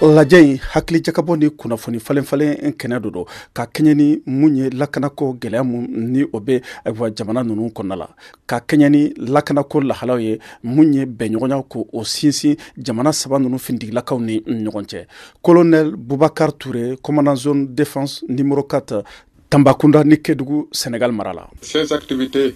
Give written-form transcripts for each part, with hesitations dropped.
Lajɛ in, hakilijakabɔ ni kunnafoni falen-falen kɛnɛ do ka kɛɲɛ ni mun ye lakanako gɛlɛya mun ni o bɛ, ayiwa, jamana ninnu kɔnɔna la, ka kɛɲɛ ni lakanako lahalaw ye, mun ye bɛnɲɔgɔnya ko o sinsin jamana saba ninnu finitigilakaw ni ɲɔgɔn cɛ. Colonel Boubacar Touré, commandant zone défense numéro 4, Tambacounda ni Kédougou, Sénégal mara la. Ces activités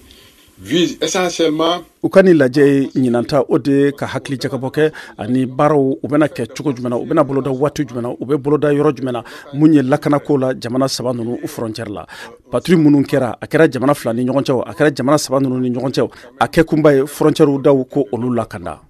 visent essentiellement U ka ni lajɛ ye ɲinanta, o de ye ka hakili jakabɔ kɛ ani baaraw u bɛna kɛ cogo jumɛn na, u bɛna boloda waati jumɛn na, u bɛ boloda yɔrɔ jumɛn na, mun ye lakanako la jamana saba ninnu frontière la. Patrouille minnu kɛra, a kɛra jamana fila ni ɲɔgɔn cɛ, a kɛra jamana saba ninnu ni ɲɔgɔn cɛ, a kɛ kunba ye frontière daw ko olu lakanda.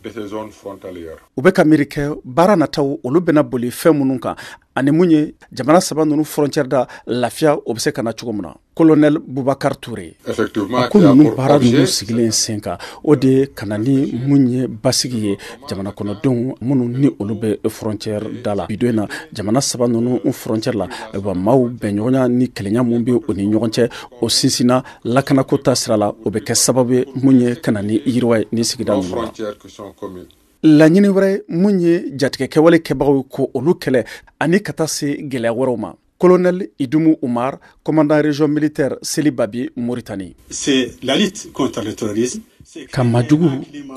de ces zones frontalières. U bɛ ka miiri kɛ baara nataw olu bɛna boli fɛn minnu kan ani mun ye jamana saba ninnu frontière da lafiya o bɛ se ka na cogo min na. Colonel Boubacar Touré a ko ninnu baara ninnu sigilen sen kan, o de ye ka na ni mun ye basigi ye jamana kɔnɔdenw minnu ni olu bɛ frontière da la. Bi don in na, jamana saba ninnu frontière la, ayiwa, maaw bɛnɲɔgɔnya ni kelenya mun bɛ u ni ɲɔgɔn cɛ, o sinsinna lakanako ta sira la, o bɛ kɛ sababu ye mun ye ka na ni yiriwa ye ni sigida ninnu la. Laɲini wɛrɛ, mun ye jatigɛ kɛwale kɛbagaw ko olu kɛlɛ ani ka taa se gɛlɛya wɛrɛw ma. Colonel Idoumou Oumar, commandant région militaire Selibabi, Mauritanie. C'est la lutte contre le terrorisme. Ka majugu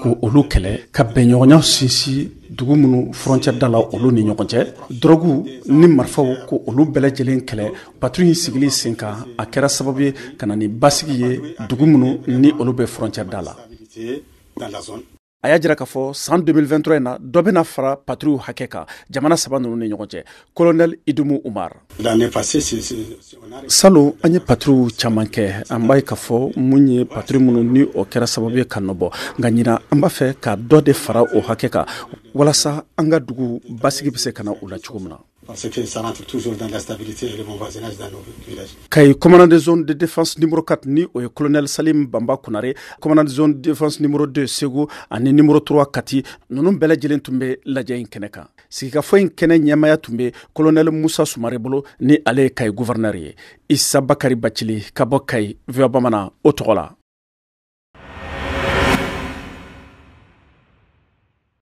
ko olu kɛlɛ, ka bɛnɲɔgɔnya sinsin dugu minnu frontière da la olu ni ɲɔgɔn cɛ, dɔrɔgu ni marifaw ko olu bɛɛ lajɛlen kɛlɛ. Patrouille sigili sen kan, a kɛra sababu ye ka na ni basigi ye dugu minnu ni olu bɛ frontière da la. Dans la zone. A y'a jira k'a fɔ san 2023 in na, dɔ bɛna fara patrouille hakɛ kan jamana saba ninnu ni ɲɔgɔn cɛ. Colonel Idumu Umar. L'année passée, Salon, an ye patrouille caman kɛ. An b'a ye k'a fɔ mun ye patrouille minnu ni o kɛra sababu ye ka nɔ bɔ, nka ɲina an b'a fɛ ka dɔ de fara o hakɛ kan walasa an ka dugu basigi bɛ se ka na u la cogo min na. Parce que ça rentre toujours dans la stabilité et le bon voisinage dans nos villages. Kayi commandant de zone de défense numéro 4, ni o ye colonel Salim Bamba Konare, commandant de zone de défense numéro 2 Segu ani numéro 3 Kati, ninnu bɛɛ lajɛlen tun bɛ lajɛ in kɛnɛ kan. Sigikafɔ in kɛnɛ ɲɛmaya tun bɛ colonel Musa Sumare bolo, ni ale ye Kayi gouverneur ye. Isa Bakari Bacili ka bɔ Kayi, VOA Bamanan o tɔgɔ la.